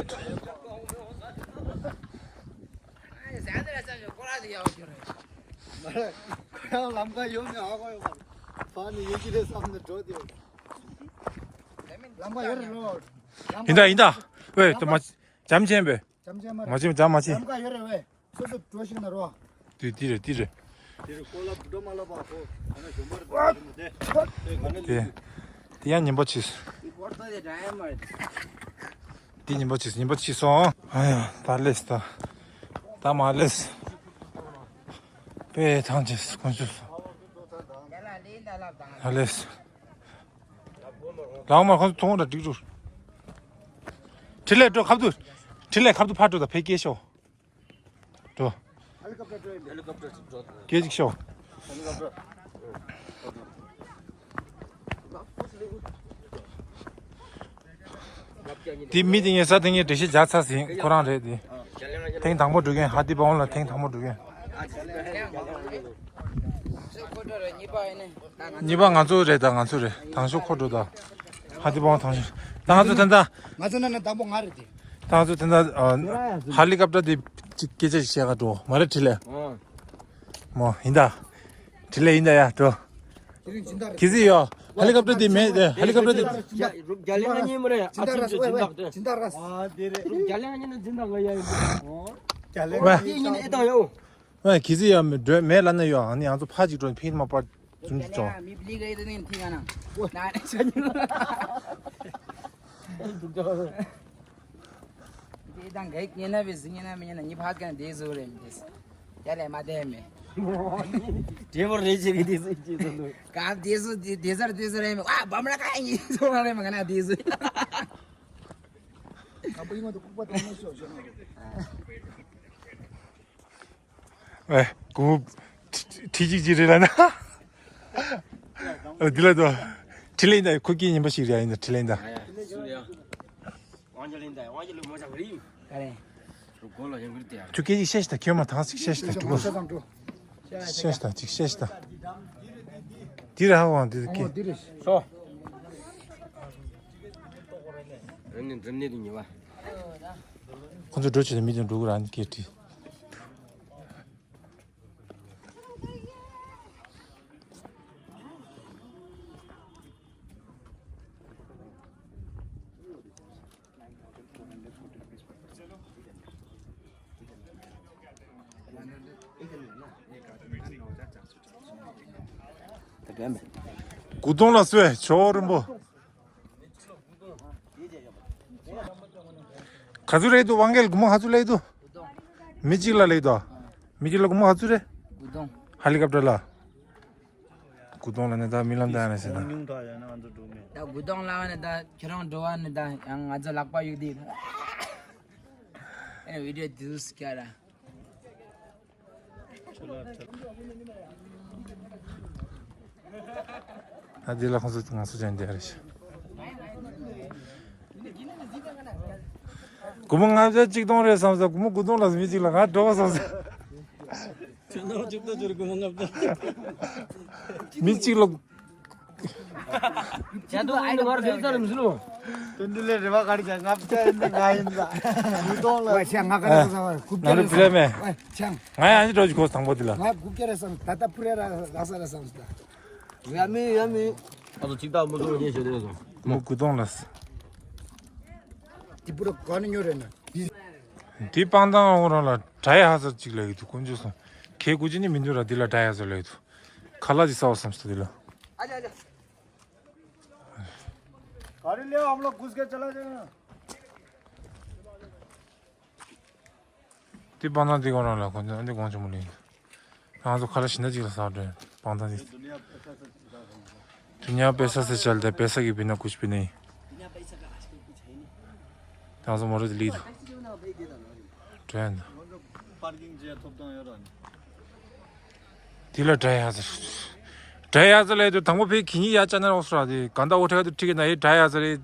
ཁོ་རང་ལམ་ཁ་ཡོང་ནས་ཧ་གོ་ཡོད་པ། ཕར་ནས་ཡོང་གི་རེད་བསམ་ནས་འགྲོ་དེ། ལམ་ཁ་ཡོད་རེད་ལོ། ཡིན་ད་ཡིན་ད། ཝེ་ད་མ་འཇམ་ཆེན་པོས། འཇམ་ཆེན་མ་མ་རེད། བྱེད་འཇམ་མ་བྱེད། ལམ་ཁ་ཡོད་རེད་ཝེ། སོ་སོ་འགྲོ་ཤིག་ན་རོ། དེ་དེ་རེད་དེ་རེད། དེ་རེད་ཀོ་ལ་བུ་མ་ལ་བ་ཁོ། ཨ་ན་ཞོན་པར་དེ་དེ་ག་ནས་དེ། དེ་ཡང་ཉན་པ་བྱས། དེ་ཉན་པ་བྱས་ཉན་པ་བྱས་སོང་། ཨ་ཡ་ད་ལེས་ད། ད་མ་ལེས། པེ་ཐང་ཆེས་ཀུན་སྤྱོད་སོང་། ད་ལེས། ལག་མ་ཁོང་ཚོ་ཐོང་ར་འགྲིག་འགྲོ། ཕྲིན་ལས་འགྲོ་ཁབ་ཏུ། ཕྲིན་ལས་ཁབ་ཏུ་ཕར་འགྲོ་དང་ཕེ་སྐྱེལ་ཤོག་འགྲོ། སྐད་ཅིག་ཤོག་དེ་མི་དེ་ངས་ས་དེ་ངས་འགྲེལ་བཤད་རྒྱག་ཚར་ཟིན་ཁོ་རང་རེད་དེ། ཐེངས་དང་པོ་འགྲོ་མཁན་ཧ་ཏི་པའོ་ལ་ཐེངས་དང་པོ་འགྲོ་མཁན། གཉིས་པ་ང་ཚོ་རེད་ད་ང་ཚོ་རེད་དང་ཤོག་ཁོ་འགྲོ་ད། ཧ་ཏི་པའོ་དང་ཤོག་ད་ང་ཚོ་ད་ད། ང་ཚོ་ན་ན་དང་པོ་ང་རེད་དེ། ད་ང་ཚོ་ད་ད་ཧ་ལི་ཀབ་ཏར་དེ་ཅིག་སྐད་ཆ་ཞིག་བཤད་ག་འགྲོ་མ་རེད་དྲི་ལས། མོ་ཡིན་ད། དྲི་ལས་ཡིན་ད་ཡ་འགྲོ། དེ་རིང་སྦྱིན་བདག་རེད། གི་ཟི་ཡོ། ཧེ་ལི་ཀོབ་ཊར་དེ་མེད་དེ་ཧེ་ལི་ཀོབ་ཊར་དེ། རྒྱ་རྒྱ་ལན་ང་ཉིན་མོ་རེད། ཨ་ཆིན་ཆོ་སྦྱིན་བདག་དེ། སྦྱིན་བདག་རེད། ཨ་དེ་རེད། རྒྱ་ལན་ང་ཉིན་ནི་སྦྱིན་བདག་ང་ཡ་ཡིན། རྒྱ་ལན་ང་ཉིན་ཨེ་དང་ཡོ། ཨ་གི་ཟི་ཡོ་མེད་འགྲོ་མེད་ལ་ན་ཡོ། ཨ་ནི་ང་ཚོ་ཕ་ཅིག་འགྲོ་ཕིན་མ་པར་ཙུམ་ཅིག་ཅོ། མི་བླི་ག་ཡི་དེ་ནི་ཐིག་ག་ན། ན་ཆ་ཉིན། དེ་དང་གེགས་ཉན་ན་བས་ཟིན་ཉན་ན་མི་ཉན་ན་ཉི་ཕ་ཀན་དེ་བཟོ་རེད་མི་དེ། ཡ་ལས་མ་དེ་མེད། དེ་བོ་རེ་ཆེ་གི་དེ་བཟོ་ཅི་བཟོ་འདུག་ག་དེ་བཟོ་དེ་དེ་ཟར་དེ་ཟོ་རེད་མེད་ཨ་བམ་ར་ཀ་ཡིན་བཟོ་རེད་མ་ག་ན་དེ་བཟོ། ཨེ། གོ། ཁྲི་ཁྲི་གཅིག་གཅིག་རེད་ལ་ན། འདི་ལ་དོ། ཁྲི་ལེན་ད་ཁོ་སྐད་ཉན་པ་ཞིག་རེད་ཡིན་ན་ཁྲི་ལེན་ད། ཁྱོད་སྐད་ཅིག་བཤད་ཤི་ད་ཁྱོད་མ་ཐང་ཞིག་བཤད་ཤི་ད་ཁྱོད། བཤད་ཤི་ད་ཅིག་བཤད་ཤི་ད། འདི་ར་ཧ་ཝང་འདི་སྐད། ཁོ་ཚོ་འགྲོ་ཆེ་ད་མི་དེ་འགྲོ་གི་ར་ནི་སྐད་དྲིས། དགུ་སྟོང་ལ་སོས་ཇོ་བོ་རིན་པོ། ག་ཚོད་རེད་འདུག་དབང་རྒྱལ་སྒོར་མོ་ག་ཚོད་ལེགས་འདུག་མི་གཅིག་ལ་ལེགས་འདུག་མི་གཅིག་ལ་སྒོར་མོ་ག་ཚོད་རེད། དགུ་སྟོང་། ཧེ་ལི་ཀོབ་ཊར་ལ། དགུ་སྟོང་ལ་ནི་ད་རྨི་ལམ་ལྟ་ཡ་ན་ཟེར་ན། ཉུང་དྲགས་ཡ་ན་ང་ཚོ་འགྲོ་མེད། ད་དགུ་སྟོང་ལ་བ་ནི་ད་ཁྱེད་རང་འགྲོ་བ་ནི་ད་ཡང་ང་ཚོ་ལག་པ་གཡུག་དེ། ཨེ་བི་ཌིའོ་དུས་སྐྱ་ར། ད་འདི་ལ་ཁོང་ཚོ་ང་ཚོ་ཅན་འདི་རེད། སྒོར་མོ་ལྔ་བརྒྱ་གཅིག་སྟོང་རེད་བསམ་ས་སྒོར་མོ་དགུ་སྟོང་ལ་མི་གཅིག་ལ་ང་འགྲོ་བ་བསམ་ས། ཁྱོད་ནང་གཅིག་ཏུ་གྱུར་སྒོར་མོ་ལྔ་བརྒྱ། མི་གཅིག་ལ། ཡ་དུ་ཨ་ནི་ང་ར་ཕེབས་ཚར་མི་སྲིད་ལོ། དོན་འདི་ལས་རེ་བ་ག་རེ་བྱ་ལྔ་བརྒྱ་ཡིན་ད་ང་ཡིན་ད། དགུ་སྟོང་ལ། ང་ཁ་ལག་ཟ་བར་དགུ་བརྒྱ་རེད་བསམ། ང་ཡང་ཅི་འགྲོ་གི་གོ་དང་པོ་འདི་ལ། ང་དགུ་བརྒྱ་རེད་བསམ་ད་ལྟ་ཕུ་རེ་ར་ལག་ས་ར་བསམ་ད། ཡ་མི་ཡ་མི། ཨ་ཚོ་ཅིག་ད་མུ་ཚོ་ཉེ་ཤོས་དེ་སོང་། མུ་དགུ་སྟོང་ལ། དེ་པུ་ར་ག་ནས་ཉོ་རེད་ན། དེ་སྤང་ཐང་འོང་རང་ལ་དྲ་ཡ་ཧ་ཟར་ཅིག་ལ་ཡོད་དུ་དཀོན་མཆོག་སོང་། ཁའི་དགུ་ཅི་ནི་མི་འདུག་ར་འདི་ལ་དྲ་ཡ་ཧ་ཟར་ལ་ཡོད་དུ། ཁ་ལག་ཅིག་ཟ་བ་བསམ་སོང་འདི་ལ། ཨ་ཅག་ཨ་ཅག་ག་རེ་ལས་ཨམ་ལོ་གུས་ཀེ་ཅ་ལ་ཅ་ན། དེ་སྤང་ཐང་དེ་གོང་རང་ལ་གོང་ཚོ་འདི་གོང་ཆེན་མོ་ལ་ཡིན། ང་ཚོ་ཁ་ལ་ཞིང་ན་ཅིག་ལ་ཟ་འགྲོ་སྤང་ཐང་དེ། दुनिया पैसा से चलता है, पैसा के बिना कुछ भी नहीं। ང་ཚོ་མོ་ར་དེ་ལི་དུ། དྲན། དེ་ལ་དྲ་ཡ་ཟེར། དྲ་ཡ་ཟེར་ལས་དུ་དང་པོ་ཕའི་གི་ཉི་ཡ་ཅ་ན་རོགས་སོ་ར་དེ་ག་འདའ་འོ་ཁྲ་དུ་ཁྲིག་ན་ཡེ་དྲ་ཡ་ཟེར་རེད།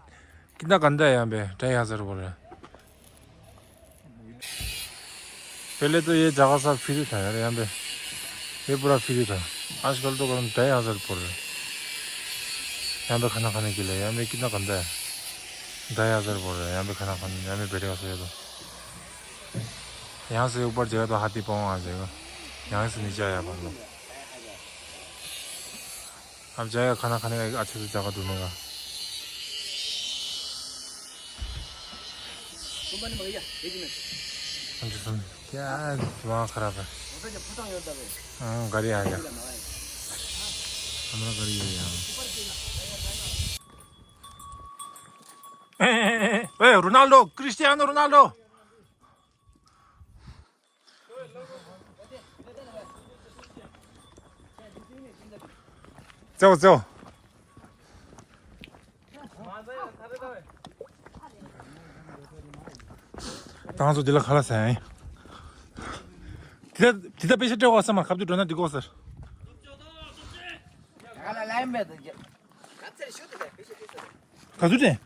ཀི་ན་ག་འདའ་ཡང་པས་དྲ་ཡ་ཟེར་བོ་རེད། पहले तो ये जगह सब फ्री था यार, यहाँ पे ये पूरा फ्री था। आजकल तो कम ढाई हज़ार पड़ रहा है। यहाँ पे खाना खाने के लिए, यहाँ पे कितना गंदा है। ढाई हज़ार पड़ रहा है यहाँ पे खाना खाने, यहाँ पे बैठेगा सोचा तो। यहाँ से ऊपर जाएगा तो हाथी पाँव आ जाएगा। यहाँ से नीचे आया अपन लोग। अब जाएगा खाना खाने का एक अच्छे से जगह ढूंढेगा। क्या दिमाग खराब है। हाँ, गाड़ी आ गया। हमारा गाड़ी है यहाँ। ए, ए, ए, ए, रोनाल्डो, क्रिस्टियानो रोनाल्डो। ཙོ་ཙོ། ད་ང་ཚོ་འདི་ལ་ཁ་ལག་ཟ་ཡིན། དེ་ད་དེ་ད་པེ་ཤ་སྤྲད་དགོས་ས་མ་ཁབ་ཏུ་འགྲོ་ན་འགྲིག་གོ་ཟེར། ག་ཚོད་དྲན།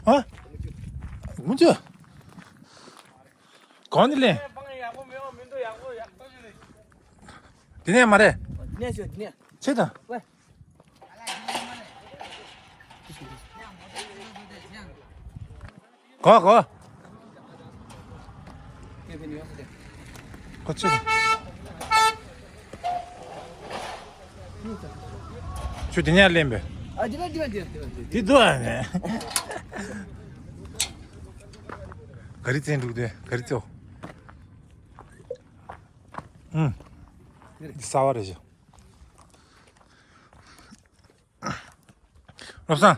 ཨ། མུ་ཅུ། གང་ནས་ལེན། དེ་ནས་མ་རེད། དེ་ནས་ཤོད་དེ་ནས། ཆེ་ད། ཝེ། གོ་གོ། གོ་ཆེ་ད། ཁྱོད་དེ་ནས་ལེན་པས། ཨ་དེ་ལ་དེ་ལ་དེ་ལ་དེ་ལ། དེ་འདུག་ཨ་ནས། ག་རི་བཙན་འདུག་དེ་ག་རི་ཙོ། ཨུམ། འདི་གསར་བ་རེད་ཤག་བློ་བཟང་།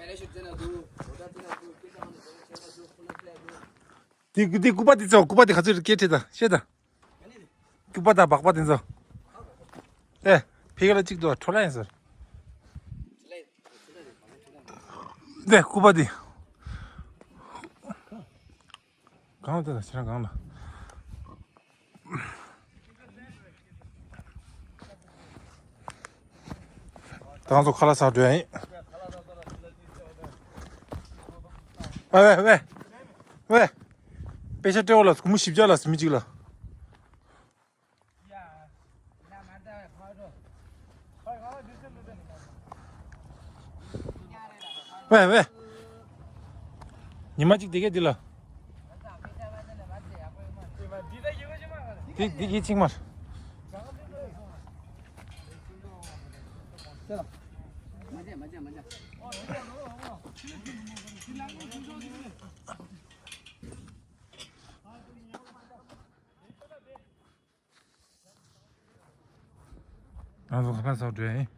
འདི་འདི་སྐུད་པ་འདི་ཚོ་སྐུད་པ་འདི་ག་ཚོད་སྐད་ཁྲིད་ད་བཤད་ད། སྐུད་པ་དང་སྦག་པ་འདི་ཚོ། ཨེ། ཕི་ག་ལ་གཅིག་འདུག་འཕྲོ་ལ་ཡིན་ཟེར། འདི་སྐུད་པ་འདི། གང་ལ་བལྟས་ན་ཁྱེད་རང་གང་ལ། ད་ང་ཚོ་ཁ་ལག་ཟ་འགྲོ་ཡ་ཡིན། ཝེ་ཝེ་ཝེ། ཝེ། པེ་ཤ་སྤྲད་འོ་ལ་སྒོར་མོ་བཞི་བརྒྱ་ལ་ཟིན་མི་གཅིག་ལ། ཝེ་ཝེ། ཉི་མ་གཅིག་དེ་གས་འདི་ལ། འདི་འདི་གི་ཆིང་མར། ང་ཚོ་ཁ་ཁ་སོགས་འགྲོ་ཡིན།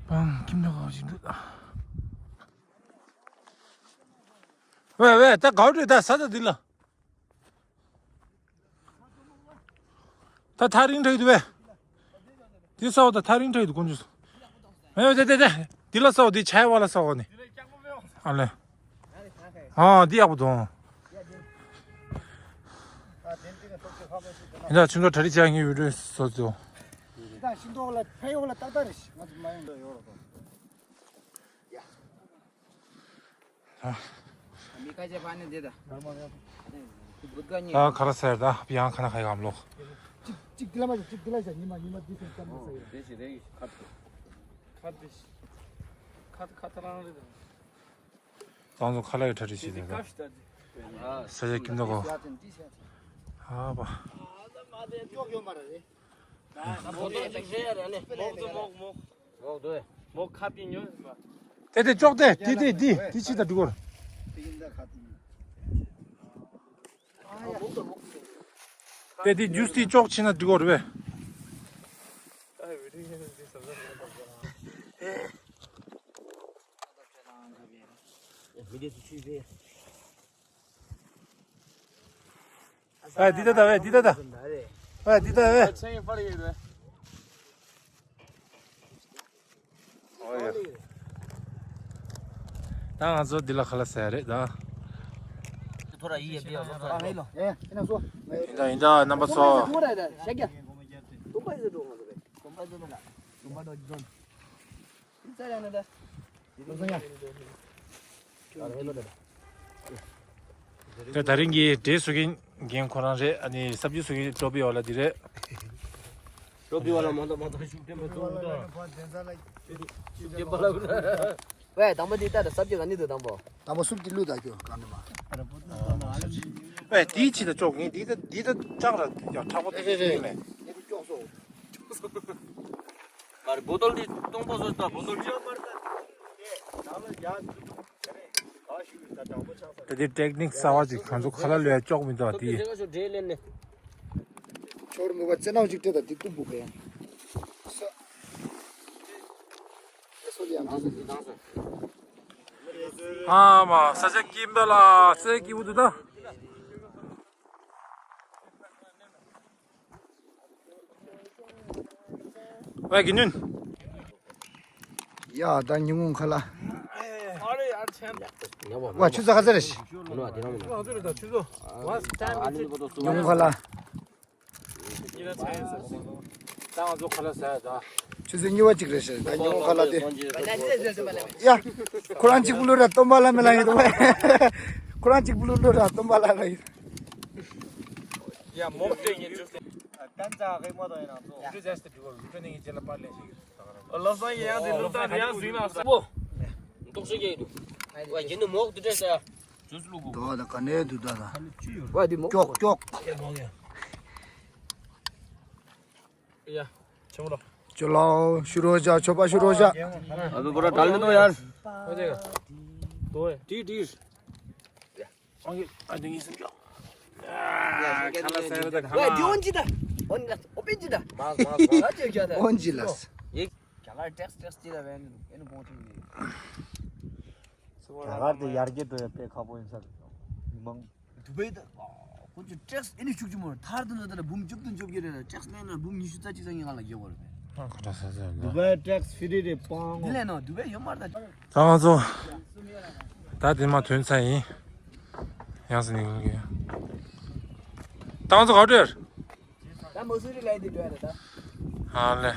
པང་ཁྱིམ་ནང་ག་ཞིག་འདུག་ཝེ་ཝེ་ད་གའུ་འདྲེ་ད་ས་ད་འདི་ལ། ད་ཐག་རིང་དྲགས་འདུག་བས། འདི་ས་འོག་ད་ཐག་རིང་དྲགས་འདུག་དཀོན་མཆོག་གསུམ། ཨེ་ཝེ་དེ་དེ་དེ་འདི་ལ་ས་འོག་འདི་ཆའི་བ་ལ་ས་འོག་ནི། ཨ་ལེ། ཨ་འདི་ཡག་པོ་འདུག་ཡིན་ད་ཁྱིམ་ཚང་གྲ་སྒྲིག་བྱ་ངེས་ཡོད་རེད་སོ་སོ། ད་ཤིང་ཏོག་ལ་ཕན་ཡོད་ལ་ཏག་ཏག་རེད་ང་ཚོ་མ་ཡོང་འདོད་ཡོད་རོགས། མི་ཁ་ཆེ་ཕ་ནི་འདི་ད། ད་ག་ར་ཟེར་ད་ཡང་ཁ་ན་ཁ་ཡག་གམ་ལོག་གཅིག་གཅིག་འདི་ལ་མ་གཅིག་གཅིག་འདི་ལ་ཟེར་ཉི་མ་ཉི་མ་འདི་ཟེར་ཙམ་ལ་ཟེར། དེ་ཞིག་རེ་ཡོད་ཁ་ཁ་དེ་ཁ་དེ་ཁ་ཁ་ཐ་རང་རེད། ད་ང་ཚོ་ཁ་ལག་གི་གྲ་སྒྲིག་བྱེད་དེ་ད། ས་ཆ་ཁྱིམ་ཚང་གོ། ཨ་པ། ཀྱོག་ཡོད་མ་རེད། མོག་དུ་མོག་མོག་མོག་དུ་མོག་ཁ་པི་ཉོ། དེ་དེ་ཅོག་དེ་དེ་དེ་དེ་དེ་ཅི་ད་འགྲིག་གོ། དེ་དེ་ཇུས་དེ་ཅོག་ཆི་ན་འགྲིག་གོ་རེད་པས། ཨ་འདི་ད་ད་ཝེ་འདི་ད་ད། ཨ་འདི་ད་ཝེ། ད་ང་ཚོ་འདི་ལ་ཁ་ལག་ཟ་ཡ་རེད་ད། ཡིན་ད་ཡིན་ད་རྣམ་པ་ཚོ། ད་ད་རིང་གི་འབྲས་བཟོ་མཁན་རྒན་ཁོ་རང་རེད། ཨ་ནི་སབ་ཇི་བཟོ་མཁན་ཀྲོ་པི་ཝ་ལ་འདི་རེད། ཀྲོ་པི་ཝ་ལ་མ་གཏོགས་མ་གཏོགས་ཤུགས་ལྡན་པ་ཚོ་འདུག་ཤུགས་ལྡན་པ་ལ། ཝེ། དང་པོ་འདི་ལྟ་དང་སབ་ཇི་ག་ནི་འདུག་དང་པོ། དང་པོ་སུབ་ཀྱི་བླུགས་ད་ཁྱོད་གང་ནས་མ། ཨེ་འདི་ཅི་ད་ཅོག་ངས་འདི་ད་འདི་ད་ཅག་ར་ཡག་ཁྲག་པོ་དེ་རེད་རེད་རེད། མར་བོ་ཏོལ་འདི་སྟོང་པོ་བཟོ་ད་བོ་ཏོལ་ཅི། ད་འདི་ཊེག་ནིག་གསར་བ་ཅིག་གང་ཚོ་ཁ་ལག་ལོས་ཡ་ཅོག་མི་འདུག་ཨ་དེ། ཆོར་མི་བ་ཙེ་ནའོ་ཅིག་སྤྲད་ད་དེ་ཏུ་བུ་ག་ཡ། ཨ་མ་ས་ཆ་སྐྱིད་པ་ལ་སའི་སྐྱིད་པོ་འདུག་ད། ཝེ་གི་ཉུན། ཡ་ད་ཉི་མོ་ཁ་ལ། ཝ་ཆུ་ཚ་ཁ་ཚ་རེ་ཤི། ཉི་མོ་ཁ་ལ། ཆུ་ཚོད་གཉིས་པ་ཅིག་རེད་ཤི་ད་ཉི་མོ་ཁ་ལ་དེ། ཡ། ཁོ་རང་གཅིག་པུ་ལུ་ར་སྟོན་པ་ལ་མེ་ལ་ཡོད། ཁོ་རང་གཅིག་པུ་ལུ་ལུ་ར་སྟོན་པ་ལ་ལ་ཡོད། ཡ་མོག་དེ་ངས་ཅུས་ལུ། ཏན་ཙ་གི་མོ་དང་ཡིན་ན་ཚོ། རི་ཛེས་ཏེ་འགྲོ་རི་ཁྲོད་ནས་ངས་རྗེས་ལ་པར་ལེན་ཞིག་ཡོད། ལོ་སང་ཡང་དེ་ལུག་ཏང་དེ་ཡང་ཟིན་ལ་ས་པོ། འདུག་སེ་སྐྱེས་འདུག་ཝ་ཡིན་ནི་མོག་དེ་སྤྲད་ས་ཡ། ཅུས་ལུ་གུ། དོ་ད་ག་ནས་འདུག་ད་ད། ཝ་དེ་མོག་ཀྱོག་ཀྱོག་ཡ་མོག་ཡ། ཡ། ཆེན་མོ་ར། ཅོ་ལའོ་ཤུ་རོ་ཞག་ཆོ་པ་ཤུ་རོ་ཞག་ཨ་བི་བོ་ར་དལ་ནི་དོ་ཡར། ཨོ་དེ་ག་དོ་ཡ་ཏི་ཏི། ཨང་ཨ་དེ་ངའི་སེམས་ཀྱང་། ཁ་ལ་སེ་ར་ད་ཁ་ལ། ཝེ་དེ་འོན་ཅི་ད། འོན་ན་ཨོ་པེ་ཅི་ད། མ་མ་མ་ཅི་ཀྱ་ད། འོན་ཅི་ལ། ཡེ། རྒྱ་གར་ཊེག་སི་ཊེག་སི་ཅི་ད་བན་ཨེ་ནི་གོང་ཆེན་ཡེ། རྒྱ་གར་དེ་ཡར་རྒྱས་འགྲོ་ཡ་དཔེ་ཁག་པོ་ཡིན་ས་རེད། མི་མང་། དུ་བའི་ད། ཁོ་ཚོ་ཊེག་སི་ཨེ་ནི་ཤུགས་ཆེན་མོ་རེད། ཐར་དུ་ན་ད་ལ་འབུམ་བཅུ་བདུན་བཅོ་བརྒྱད་རེད། ཊེག་སི་ལེན་ན་འབུམ་ཉི་ཤུ་རྩ་གཅིག་རྩ་གཉིས་སྒང་ལ་རྒྱག་དགོས་རེད། ཁ་ཁ་ས་ས་ལ། དུ་བའི་ཊེག་སི་ཧྥི་རི་རེད་པང་། འདི་ལས་ན་དུ་བའི་ཡོད་མ་རེད་ད། ད་ང་ཚོ་ད་དེ་མ་ཐོན་ཚར་ཡིན། ཡང་སེ་ནི་གི། ད་ང་ཚོ་ག་འདྲ། ད་མ་སུ་རི་ལ་དེ་འདྲ་རེད་ད། ཨ་ལེ།